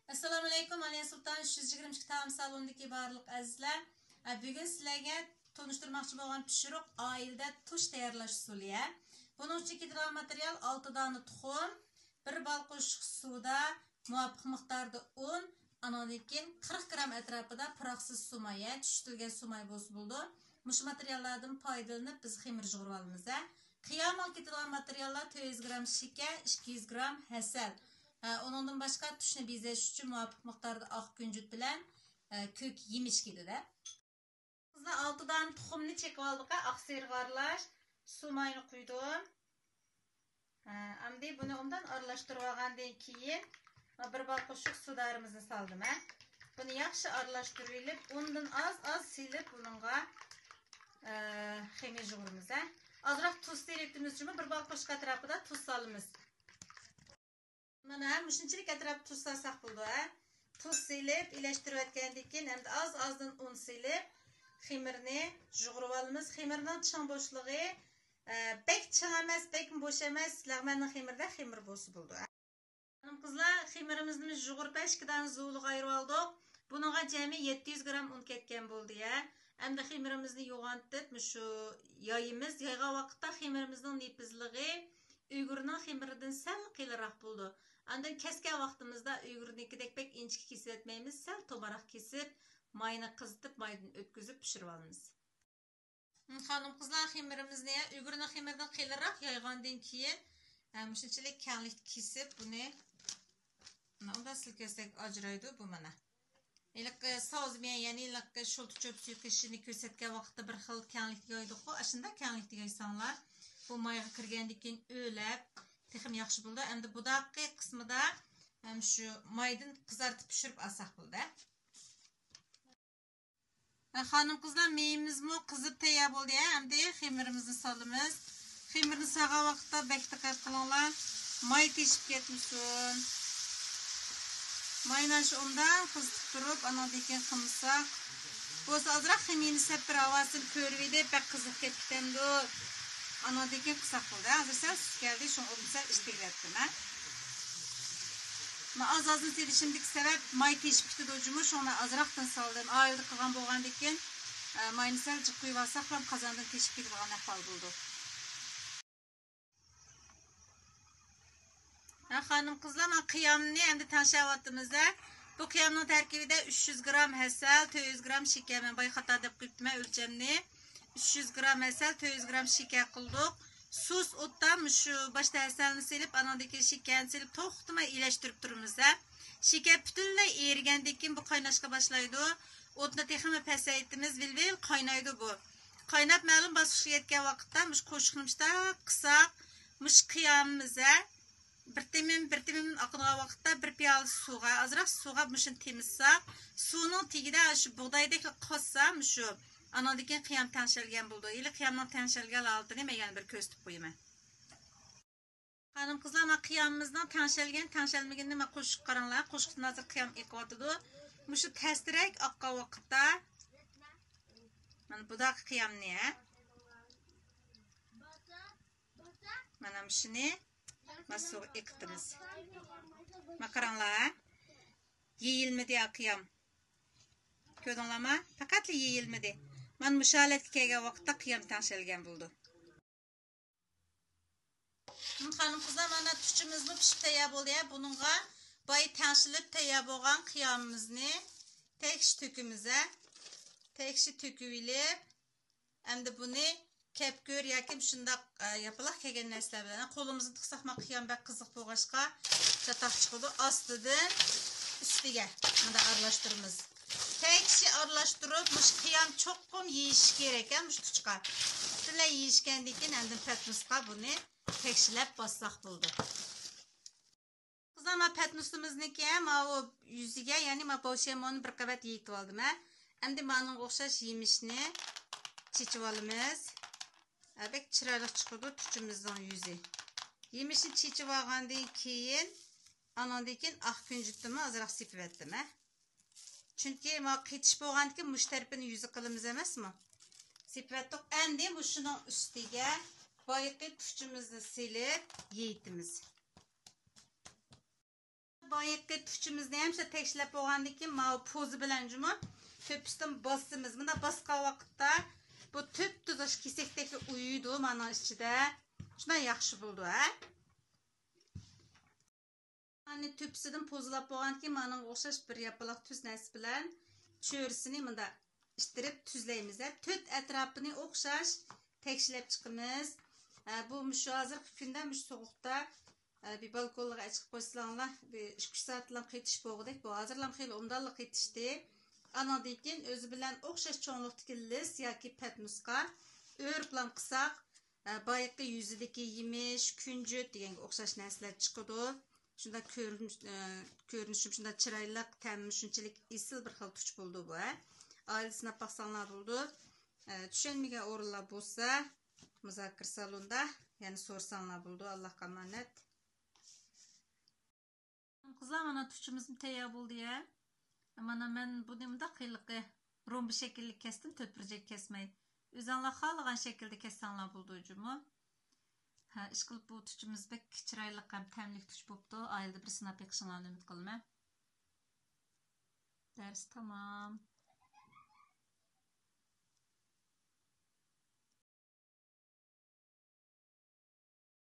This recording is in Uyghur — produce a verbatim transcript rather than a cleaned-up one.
ئەسسالامۇئەلەيكۇم، ئالىيە سۇلتان ئۈچ يۈز يىگىرمە ئىككى تائام سالونىدىكى بارلىق ئەزىزلەر. ئە، بۈگۈن سىلەرگە تونۇشتۇرماقچى بولغان پىشۇرۇق ئائىلىدە تۇرۇش تەييارلاش ئۇسۇلى. بۇنىڭ ئۈچۈن كېتىدىغان ماتېرىيال: ئالتە دانە تۇخۇم، بىر بال قوشۇق سودا، مۇۋاپىق مىقداردا ئۇن، ئانىڭدىن كېيىن قىرىق گرام ئەتراپىدا پۇراقسىز سۇماي، چۈشتۈرۈلگەن سۇماي بولسا بولىدۇ. مۇشۇ ماتېرىياللاردىن پايدىلىنىپ بىز خېمىر يۇغۇرۇۋالىمىز. قىيامىغا كېتىدىغان ماتېرىياللار: تۆت يۈز گرام شېكەر، ئىككى يۈز گرام ھەسەل. ئە، ئۇنىڭدىن باشقا تۇشنى بېزەش ئۈچۈن مۇۋاپىق مىقداردا ئاق كۈنجۈت بىلەن، ئە، كۆك يېمىش كېتىدۇ. قىزلار، ئالتە دانە تۇخۇمنى چېقىۋالدۇق، ئاق سېرىغا ئارىلاش. سۇماينى قۇيدۇم. ھە، ئەمدى بۇنى ئوبدان ئارىلاشتۇرۇۋالغاندىن كېيىن، بىر بال قوشۇق سۇدارىمىزنى سالدىم، ھە. بۇنى ياخشى ئارىلاشتۇرۇۋېلىپ، ئۇندىن ئاز-ئاز سېلىپ بۇنىڭغا، ئە، خېمىر يۇغۇرىمىز، ھە. ئازراق تۇز سېلىۋېتىمىز جۇمۇ، بىر بال قوشۇق ئەتراپىدا تۇز سالىمىز. مانا، ھە، مۇشۇنچىلىك ئەتراپتا تۇز سالساق بولىدۇ، ھە. تۇز سېلىپ، ئىلەشتۈرۈۋەتكەندىن كېيىن، ئەمدى ئاز-ئازدىن ئۇن سېلىپ، خېمىرنى يۇغۇرۇۋالىمىز. خېمىرنىڭ چىڭ بوشلۇقى، ئە، بەك چىڭ ئەمەس، بەكمۇ بوش ئەمەس. لەغمەننىڭ خېمىرىدەك خېمىر بولسا بولىدۇ. خانىم-قىزلار، خېمىرىمىزنى يۇغۇرۇپ، ئىككى دانە زۇۋىلىغا ئايرىۋالدۇق. بۇنىڭغا جەمئىي يەتتە يۈز گرام ئۇن كەتكەن بولدى، ھە. ئەمدى خېمىرىمىزنى يوغانتىپ، مۇشۇ يايىمىز. يايغان ۋاقىتتا خېمىرىمىزنىڭ نېپىزلىقى ئۈيغۇرنىڭ خېمىرىدىن سەل قېلىنراق بولىدۇ. ئاندىن كەسكەن ۋاقتىمىزدا ئۈيغۇرنىڭكىدەك بەك ئىنچىكە كېسىۋەتمەيمىز، سەل تومراق كېسىپ، ماينى قىزىتىپ، مايدىن ئۆتكۈزۈپ پىشۇرۇۋالىمىز. خانىم-قىزلار، خېمىرىمىزنى ئۈگرىنىڭ خېمىرىدىن قېلىنراق يايغاندىن كېيىن، ھە، مۇشۇنچىلىك كەڭلىكتە كېسىپ، بۇنى، مانا، ئۇنداق سىلكىسەك ئاجرايدۇ بۇ، مانا. ھېلىقى سازمىيە، يەنى ھېلىقى شولتا چۆپ سۇيۇقىشىنى كۆرسەتكەن ۋاقىتتا بىر خىل كەڭلىكتە يايدۇققۇ، ئاشۇنداق كەڭلىكتە يايساڭلار، بۇ مايغا كىرگەندىن كېيىن ئۆرلەپ، تېخىمۇ ياخشى بولىدۇ. ئەمدى بۇداققى قىسمىدا ھەم شۇ مايدىن قىزارتىپ پىشۇرۇپ ئالساق بولىدۇ. خانىم-قىزلار، مېيىمىزمۇ قىزىپ تەييار بولدى. ئەمدى خېمىرىمىزنى سالىمىز. خېمىرنى سالغان ۋاقىتتا بەك دىققەت قىلىڭلار، ماي تېشىپ كەتمىسۇن. ماينى شۇ ئوبدان قىزىتىپ تۇرۇپ، ئانىڭدىن كېيىن قىلمىساق بولسا، ئازراق خېمىرنى سەپ بىر ھاۋاسىنى كۆرۈۋىدى، بەك قىزىپ كېتىپتىمدۇ. ئانىڭدىن كېيىن قىلساق بولدى. ھازىر سەل سۇس كەلدى، شۇڭا ئوبدان سەل ئىچتىگىلەتتىم، ھە. مەن ئاز-ئازدىن سېلىشىمدىكى سەۋەب، ماي تېشىپ كېتىدۇ جۇمۇ، شۇڭا ئازراقتىن سالدىم. ئائىلىدە قىلغان بولغاندىكىن، ئە، ماينى سەل جىق قۇيۇۋالساقلا قازاندىن تېشىپ كېتىدىغان ئەھۋال بولىدۇ. ھە، خانىم-قىزلار، مانا قىيامنى ئەمدى تەڭشەۋاتىمىز-دە. بۇ قىيامنىڭ تەركىبىدە ئۈچ يۈز گرام ھەسەل، تۆت يۈز گرام شېكەر، مەن بايا خاتا دەپ قويۇپتىمەن ئۆلچەمنى. ئۈچ يۈز گرام ھەسەل، تۆت يۈز گرام شېكەر قىلدۇق. سۇس ئوتتا مۇشۇ باشتا ھەسەلنى سېلىپ، ئاناندىن كېيىن شېكەرنى سېلىپ، توختىماي ئىلەشتۈرۈپ تۇرىمىز-ھە. شېكەر پۈتۈنلەي ئېرىگەندىن كېيىن بۇ قايناشقا باشلايدۇ. ئوتنى تېخىمۇ پەسەيتىمىز، ۋىل-ۋىل قاينايدۇ بۇ. قايناپ مەلۇم باسقۇچقا يەتكەن ۋاقىتتا مۇشۇ قوشۇقنى مۇشۇنداق قىسساق، مۇشۇ قىيامىمىز-ھە. بىر تېمىم، بىر تېمىم ئاقىدىغان ۋاقىتتا بىر پىيالە سۇغا، ئازراق سۇغا مۇشۇنى تېمىتساق، سۇنىڭ تېگىدە شۇ بۇغدايدەك قالسا، مۇشۇ ئانىڭدىن كېيىن قىيام تەڭشەلگەن بولىدۇ. ھېلى قىيامنىڭ تەڭشەلگەن ھالىتىنى مەن يەنە بىر كۆرسىتىپ قويىمەن. خانىم-قىزلار، مانا قىيامىمىزنىڭ تەڭشەلگەن، تەڭشەلمىگىنىنى مانا قوشۇپ قاراڭلار. قوشۇقتىن ھازىر قىيام ئېقىۋاتىدۇ. مۇشۇ تەستىرەك ئاققان ۋاقىتتا، مانا بۇداقى قىيامنى، ھە، مانا مۇشۇنى مانا سۇغا ئېقىتىمىز. مانا قاراڭلار، ھە؟ يېيىلمىدى ھە قىيام. كۆردۈڭلارما؟ پەقەتلا يېيىلمىدى. مانا مۇشۇ ھالەتكە كەلگەن ۋاقىتتا قىيام تەڭشەلگەن بولىدۇ. خانىم-قىزلار، مانا تۇچىمىزمۇ پىشىپ تەييار بولدى. بۇنىڭغا بايا تەڭشىلىپ تەييار بولغان قىيامىمىزنى تەكشى تۆكىمىز، ھە. تەكشى تۆكۈۋېلىپ، ئەمدى بۇنى كەپكۈر ياكى مۇشۇنداق، ئە، ياپىلاق كەلگەن نەرسىلەر بىلەن قولىمىزنى تىقساق، مانا قىيام بەك قىزىق بولغاچقا، چاتاق چىقىدۇ. ئاستىدىن ئۈستىگە مۇنداق ئارىلاشتۇرىمىز. تەكشى ئارىلاشتۇرۇپ، مۇشۇ قىيام چوقۇم يېيىشى كېرەك، ھە، مۇشۇ تۇچقا. پۈتۈنلەي يېيىشكەندىن كېيىن ئاندىن پەتنۇسقا بۇنى تەكشىلەپ باسساق بولىدۇ. قىزلار، مانا پەتنۇسىمىزنىڭكى ماۋۇ يۈزىگە، يەنى مانا پاۋشيەنمونى بىر قەۋەت يېيىتىۋالدىم، ھە. ئەمدى مانىڭغا ئوخشاش يېمىشنى چېچىۋالىمىز. ھە، بەك چىرايلىق چىقىدۇ تۇچىمىزنىڭ يۈزى. يېمىشنى چېچىۋالغاندىن كېيىن، ئانىڭدىن كېيىن ئاق كۈنجۈتتىنمۇ ئازراق سېپىۋەتتىم، ھە. چۈنكى مانا قېتىش بولغاندىكىن مۇشۇ تەرىپىنى يۈزى قىلىمىز ئەمەسمۇ؟ سېپىۋەتتۇق. ئەمدى مۇشۇنىڭ ئۈستىگە بايىقى تۇچىمىزنى سېلىپ يېيىتىمىز. بايىقى تۇچىمىزنى ھەمشە تەكشىلەپ بولغاندىن كېيىن، ماۋۇ پوزا بىلەن جۇمۇ تۆپىسىدىن باسىمىز. مۇنداق باسقان ۋاقىتتا بۇ تۈپ-تۈز ئاشۇ كېسەكتەكلا ئۇيۇيدۇ مانا ئىچىدە. شۇنداق ياخشى بولىدۇ، ھە؟ ئانى تۆپىسىدىن پوزىلاپ بولغاندىن كېيىن، مانىڭغا ئوخشاش بىر ياپىلاق تۈز نەرسە بىلەن چۆرىسىنى مۇنداق ئىتتىرىپ تۈزلەيمىز. ھە، تۆت ئەتراپىنى ئوخشاش تەكشىلەپ چىقىمىز. ھە، بۇ مۇشۇ ھازىرقى كۈندە مۇشۇ سوغۇقتا، ھە، بىر بالكونلارغا ئەچىقىپ قويسىلاڭلار، بىر ئىككى ئۈچ سائەتلا قېتىش بولغۇدەك. بۇ ھازىرلام خېلى ئوبدانلا قېتىشتى. ئانىڭدىن كېيىن ئۆزى بىلەن ئوخشاش چوڭلۇقتىقى لىس ياكى پەتنۇسقا ئۆرۈپلا قىلساق، ھە، بايىقى يۈزىدىكى يېمىش، كۈنجۈت دېگەنگە ئوخشاش نەرسىلەر چىقىدۇ. شۇنداق كۆرۈنۈش، ئە، كۆرۈنۈشىمۇ شۇنداق چىرايلىق، تەمىمۇ شۇنچىلىك ئېسىل بىر خىل تۇچ بولىدۇ بۇ، ھە. ئائىلىدە سىناپ باقساڭلار بولىدۇ. ئە، چۈشەنمىگەن ئورۇنلار بولسا، مۇزاكىرە سالوندا يەنە سورىساڭلار بولىدۇ. ئاللاھقا ئامانەت. قىزلار، مانا تۇچىمىزمۇ تەييار بولدى يا. مانا مەن بۇنى مۇنداق قىيلىقى رومبا شەكىللىك كەستىم، تۆت بۇرجەك كەسمەي. ئۆزۈڭلار خالىغان شەكىلدە كەسسەڭلار بولىدۇ جۇمۇ. ھە، ئىشقىلىپ بۇ تۇچىمىز بەك چىرايلىق ھەم تەملىك تۇچ بوپتۇ. ئائىلىدە بىر سىناپ بېقىشىڭلارنى ئۈمىد قىلىمەن. دەرس تامام.